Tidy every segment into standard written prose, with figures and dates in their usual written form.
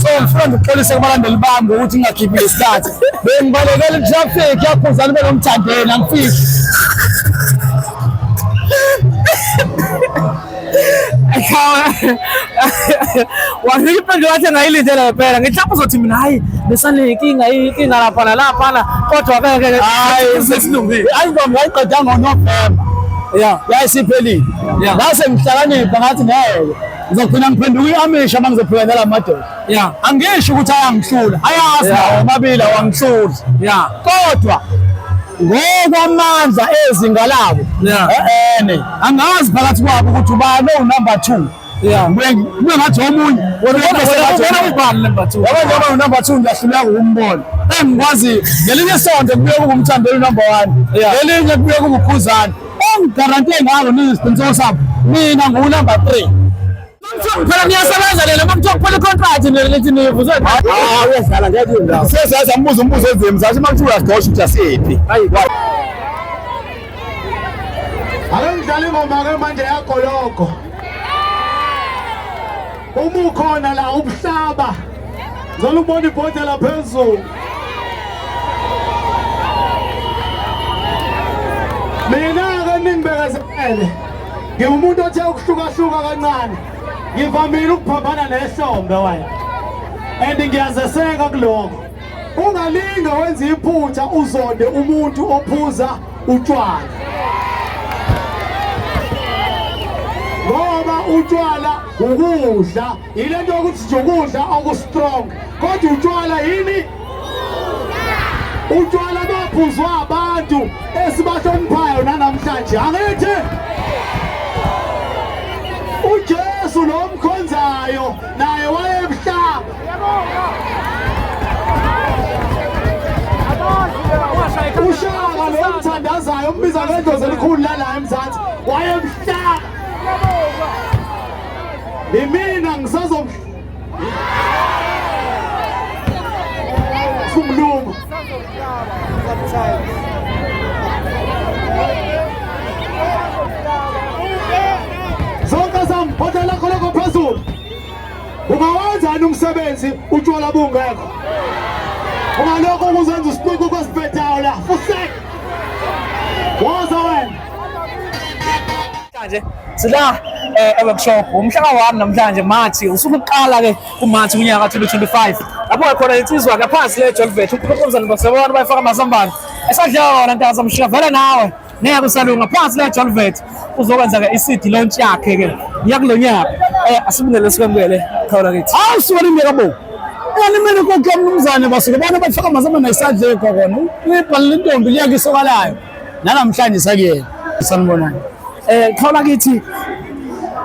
So ngifuna ngixolise kubalandeli bami ngokuthi ngingakhiphi ngesikhathi. Bengibalekela i-traffic yakhuzana benomthandeni angifiki. Wanika impendulo yakhe ngayilindele ngempela. Ngithi lapho uzothi mina hayi besanenkinga inkinga lapha nalaphana kodwa ke ke Hayi sesilungile. I-album ngayiqeda ngoNovember. Yeah. Yayisiphelile. Yeah. Ngase ngihlakanipha ngathi ngeke. Ngizogcina ngiphenduka i-amisha uma ngizophika nala madoda. Yeah. Angisho ukuthi ayangihlula. Ayazi Yeah. nawo amabili awangihluli. Yeah. Kodwa ngokwamandla ezinga labo Yeah. eh angazi phakathi kwabo ukuthi ubani owunumber 2. Yeah. Kube ngathi omunye. Wena wena ubani number 2? Yabo njengoba unumber 2 ngiyahluleka ukumbona. Engikwazi ngelinye isonto kubuye kube umthandeli number 1. Yeah. Ngelinye kubuye kube ukhuzane. Engigarantee ngalo nesiqiniseko sami mina ngu number 3. Phela niyasebenza lena makuthiwa kuphela i-contract nina nithi nivuzwe. Ah, uyadlala ngeke kuyo ndawo. Sesiyazi ambuza umbuzo onzima, sathi uma kuthiwa uyasidosha uthi asiyephi. Ake ngidlale ingoma ke manje yagologo. Uma ukhona la ubuhlaba. Ngicela ukubona ibhodlela phezulu. Mina ke ningibekezelele. Ngiwumuntu othe ukuhlukahluka kancane. Ngivamile ukuphambana nehlombe wena. And ngiyazeseka kuloko. Ungalinge wenze iphutha uzonde umuntu ophuza utshwala. Ngoba utshwala ukudla, yile nto yokuthi nje ukudla okustrong. Kodwa utshwala yini? Utshwala baphuzwa abantu esibahloniphayo nanamhlanje. Angithi uJesu lo mkhonzayo naye wayebuhlaba. Ushaka lo mthandazayo umbiza ngedlozi elikhulu lala eMzansi wayemhlaba. Imina ngisazomhlaba. Sumlungu. Zonke zami bhodlela lakho lokho phezulu. Ungawenzani umsebenzi utshwala bungekho? Ungalokho ukuzenza usiquku kwesibhedayo la. Fusek. Woza wena. Namhlanje sila e-workshop umhla ka-1 namhlanje March usuku lokuqala ke kuMarch kunyaka ka-2025 lapho ke khona insizwa ngaphansi le Jolvet uMnumzane Basebona bayifaka amazambane esadla wona ntaza mshiya vele nawe ngeke usalunga phansi le Jolvet uzokwenza ke i-CD launch yakhe ke yakulo nyaka asibingelele sikwemukele khawula kithi. Hawu suka nimeka bo. Yani mina kokho mnumzane basuke bona bafaka amazambane esadle khona. Ibhalile intombi liyakisokalayo. Nanamhlanje sakuyena. Sanibonani. Khawula kithi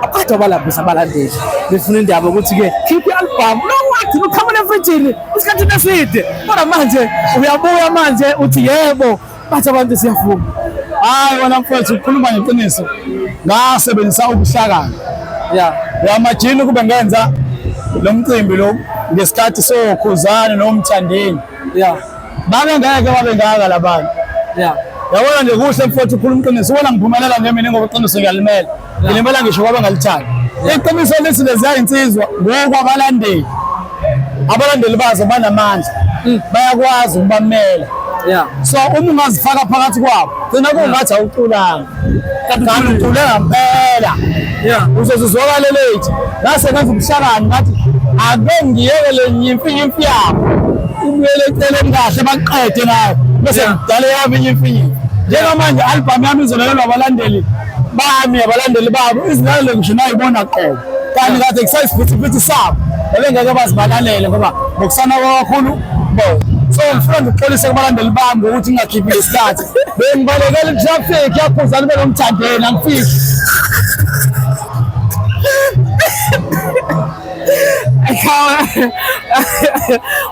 abantu abalambisa abalandeli befuna indaba ukuthi ke khipha i-album lo wagcina uqhamula efrijini isikhathi eside kodwa manje uyabuya manje uthi yebo bathi abantu siyafuna. Hayi wena mfowethu ukhuluma ngeqiniso. Ngasebenzisa ubuhlakani. Yeah. Uyamajini kube ngenza lo mcimbi lo ngesikhathi sokhuzane nomthandeni. Yeah. Babe ngeke babe ngaka labantu. Yeah. Yabona nje kuhle mfowethu ukhuluma iqiniso. Ubona ngiphumelela nje mina ngoba iqiniso ngiyalimela. Ngilimela ngisho kwaba ngalithanda. Iqiniso lithi leziya insizwa ngokwabalandeli. Abalandeli bazo banamandla. Bayakwazi ukubamela. Yeah. So uma ungazifaka phakathi kwabo, gcina kungathi awuculanga. Kanti ucule ngempela. Yeah. Uzozuzwakale late. Ngase ngenza ubuhlakani ngathi ake ngiyeke le nyimfi yabo. Ibuyele eceleni kahle baqede ngayo. Bese ngidale yami inyimfi. Njengamanje album yami izolalelwa abalandeli bami abalandeli babo izilalelo ngisho nayibona qobo. Kanti kade kusayisiphithiphithi sabo. Bebengeke bazibalalele ngoba ngokusana kakhulu bo. So ngifuna ngixolise kubalandeli bami ngokuthi ngingakhiphi ngesikhathi. Bengibalekela i-traffic yakhuzana benomthandeni angifiki.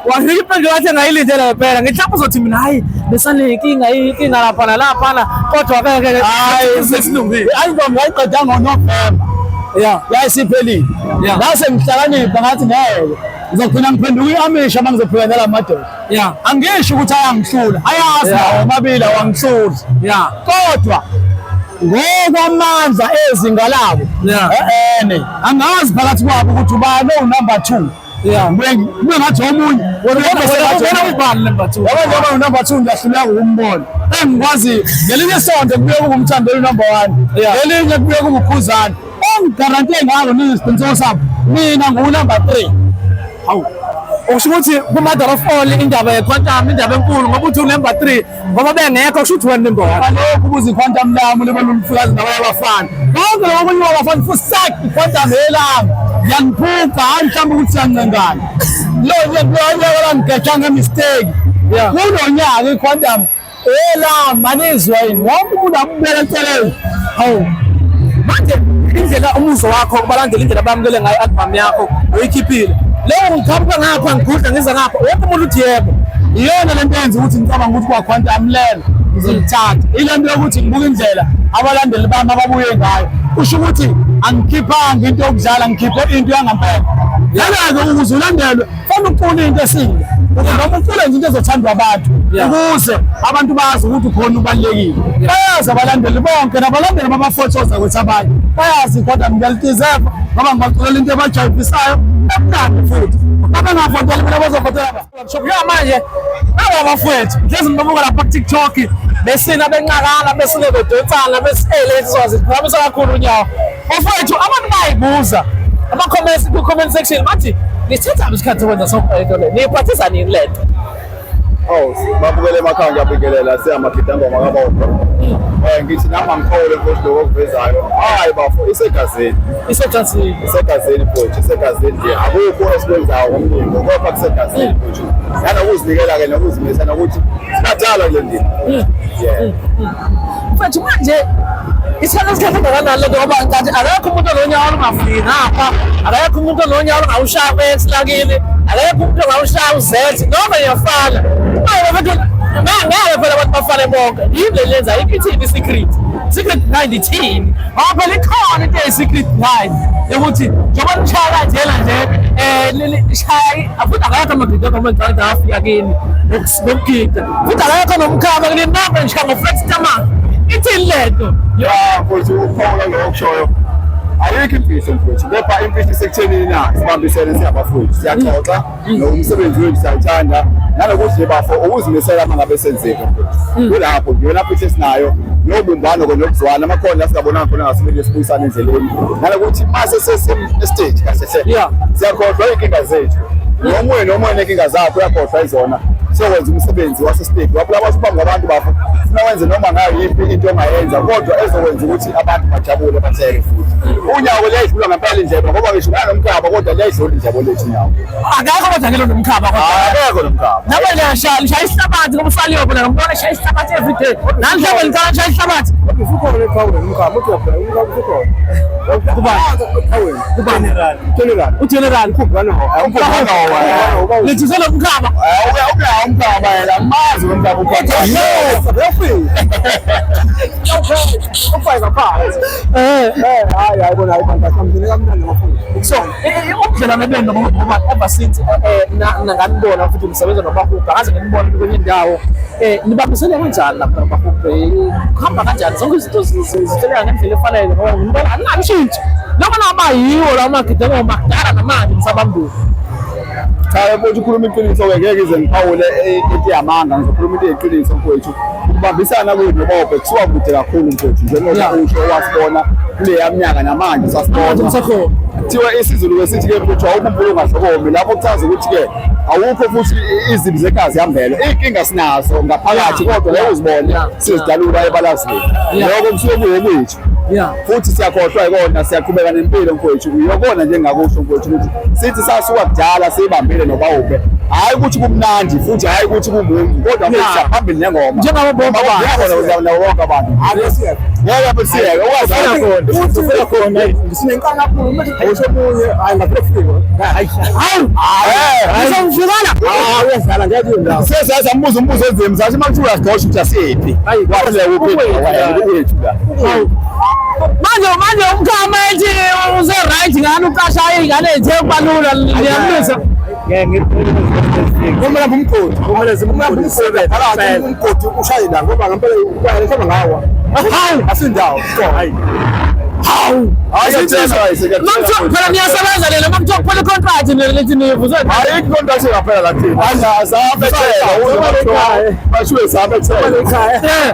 Wanika impendulo yakhe ngayilindele ngempela. Ngithi lapho uzothi mina hayi besanenkinga inkinga lapha nalaphana kodwa ke ke Hayi sesilungile. I-album ngayiqeda ngoNovember. Yeah. Yayisiphelile. Yeah. Ngase ngihlakanipha ngathi ngeke. Ngizogcina ngiphenduka i-amisha uma ngizophika nala madoda. Yeah. Angisho ukuthi ayangihlula. Ayazi Yeah. nawo amabili awangihluli. Yeah. Kodwa ngokwamandla ezinga labo Yeah. eh angazi phakathi kwabo ukuthi ubani owunumber 2. Ngibuye ngathi omunye. Wena ubani number 2? Yabo njengoba unumber 2 ngiyahluleka ukumbona. Engikwaziyo ngelinye isonto kubuye kube umthandeli number 1. Ngelinye kubuye kube ukhuzane. Engigarante ngalo nesiqiniseko sami mina ngu-number 3. Hawu. Okusho ukuthi ku-mother of all indaba ye-quantum indaba enkulu ngoba uthi u-number 3 ngoba bengekho kusho ukuthi wena number 1. Alokhu kuze iquantum lami libe lomfikazi nabanye abafana. Bonke labo okunye abafana futhi sak iquantum elami. Ngiyaniphuca hayi mhlawumbe ukuthi siyancengana. Lo lo ngigeja ngemistake. Kulo nyaka iquantum elami anizwa yini? Wonke umuntu amubeka eceleni. Hawu. Manje indlela umuzwa wakho kubalandela indlela abamukele ngayo i-album yakho uyikhiphile. Leyo ngiqhamuka ngapha ngigudla ngiza ngapha wonke umuntu uthi yebo. Iyona lento eyenza ukuthi ngicabanga ukuthi kwa-quantum lelo ngizolithatha. Ile nto yokuthi ngibuka indlela abalandeli bami ababuye ngayo. Kusho ukuthi angikhiphanga into yokudlala, ngikhiphe into yangampela. Lana-ke ukuze ulandelwe fanele ucule into esile. Noma ucule nje into ezothandwa abantu ukuze abantu bazi ukuthi ukhona ubalulekile. Bayazi abalandeli bonke nabalandeli babafothoza ukuthi abanye bayazi kodwa ngiyalidizeva ngoba ngibaculela into ebajayivisayo emnandi futhi. Abangavoteli mina bazovotela ba. Njengamanje manje aba bafowethu ngihlezi ngibabuka lapha ku-TikTok besina benqakana besine bedonsana besele insizwa ziphakamisa kakhulu unyawo. Bafowethu abantu bayayibuza ama-comments ku-comment section bathi nisithathaphi isikhathi sokwenza sonke lento le niyiphathisa nini le nto? Awu, babukele emakhaya ngiyabingelela siyamagidangoma kababa. Ngithi nami angikhole mfowethu lokho okuvezayo. Hayi bafo isegazini. Isegazini. Isegazini mfowethu, isegazini nje. Akukho esikwenzayo ngomlingo kodwa kusegazini mfowethu. Nanokuzinikela ke nokuzimisela ukuthi sibadala kule ndima. Yeah. Mfethu manje isikhathi esikhathi engakanani lento ngoba kanti akekho umuntu ononyawo olungafiki ngapha, akekho umuntu ononyawo olungawushaya u-X lakini, akekho umuntu ongawushaya u-Z noma niyafana. Manje bafethu ngeke phela abantu bafane bonke. Yini le lenza ithini i-secret? Secret behind ithini? Ngoba phela ikhona into eyi-secret behind yokuthi njengoba nishaya kanjena nje nishaya futhi akekho amagida ngomengcanda afika kini nokugida futhi akekho nomkhaba kini nonke nishaya ngo-flat stomach. Ithini le nto? Ya mfowethu ukuphawula lokho okushoyo. Ayikho imfihlo mfowethu, kepha imfihlo isekuthenini na sibambisene siyabafowethu, siyaxoxa nomsebenzi wethu siyawuthanda nanokuthi nje bafo ukuzimisela uma ngabe senzeka mfowethu. Kulapho nje yona futhi esinayo nobumbano ko nokuzwana amakhona la singabonanga khona ngasimele sibuyisane endleleni nanokuthi mase sesi-stage kahle hle siyakhohlwa iy'nkinga zethu nomunye nomunye nenkinga zakhe uyakhohlwa izona siyokwenza umsebenzi wasestage lapho laba sibamba ngabantu bafo funa wenze noma ngayiphi into ongayenza kodwa ezokwenza ukuthi abantu bajabule bahleke futhi unyawo liyayidlula ngempela indlebe ngoba ngisho nanomkhaba kodwa liyayidlula indlebe lethu unyawo Akekho kodwa nomkhaba kodwa. Akekho nomkhaba. Nawe liyashaya lishaya isihlabathi ngoba usaliwe phela ngibona eshaya isihlabathi every day. Nani mhlawumbe licala lishaya isihlabathi. Usukhona eqhawe nomkhaba uthi uyabheka umkhaba usukhona. Kubani? Kubani? General. UGeneral. Ukhumbula Lethuse lo mkhaba. Uyawu umkhaba yena mazi lo mkhaba ukhona. Hayi hayi bona hayi bantu basamzini kamnandi abafowethu. So, ubudlelwane benu ngoba ever since nganibona futhi nisebenza noBahubhe ngaze nginibone kwenye indawo nibambisene kanjani lapha noBahubhe kuhamba kanjani zonke izinto zihleleka ngendlela efanele ngoba nginibona akunalo ushintsho noma naba yiwo lawo magida ngoma kudala namanje nisabambile. Cha mfowethu ukhuluma iqiniso-ke ngeke ize ngiphawule into yamanga ngizokhuluma into eyiqiniso mfowethu. Ukubambisana kwethu noBahubhe kusuka kude kakhulu mfowethu njengoba usho wasibona kuleya minyaka namanje sasibona. Kuthiwa isiZulu-ke sithi-ke mfowethu awukho umfula ongahlokomi lapho kuchaza ukuthi-ke awukho futhi izibi zegazi yambelo. Iy'nkinga sinazo ngaphakathi kodwa ngeke uzibone sizidalula ebalazweni. Lokho kusuke kuwokwethu. Futhi siyakhohlwa yikona siyaqhubeka nempilo mfowethu. Iyokona nje engingakusho mfowethu ukuthi sithi sasuka kudala siyibambile noBahubhe. Hhayi ukuthi kumnandi futhi hhayi ukuthi kumuncu kodwa mfowethu siyaphambili nengoma. Njengabo bonke abantu. Nabo bonke abantu. Ngeke phela siyeke ukwazi Ufika khona sinenkani kakhulu uma awusho omunye hayi ngaphela Hawu! Uzomfikala? Ah uyadlala ngeke kuyo ndawo. Sesiyazi ambuza umbuzo onzima sathi uma kuthiwa uyasidosha ukuthi asiyephi. Wahleka uphi? Kuwethu la. Manje manje umkhama ethi use right ngani uqasha iy'ngane nje kubalula niyamlisa. Kumele umgodi, kumele umgodi phakathi umgodi ushaye la ngoba ngempela ukwayela mhlawumbe ngawa. Hawu! Asindawo. Hayi. Hawu. Hayi, ngiyakutshela, guys, ngiyakutshela Makuthiwa futhi. phela niyasebenza lena makuthiwa kuphela i-contract nina lethi nivuse. Ayikho contract ngaphela la thina. Asabethela, bashiwe sabethela. Eh.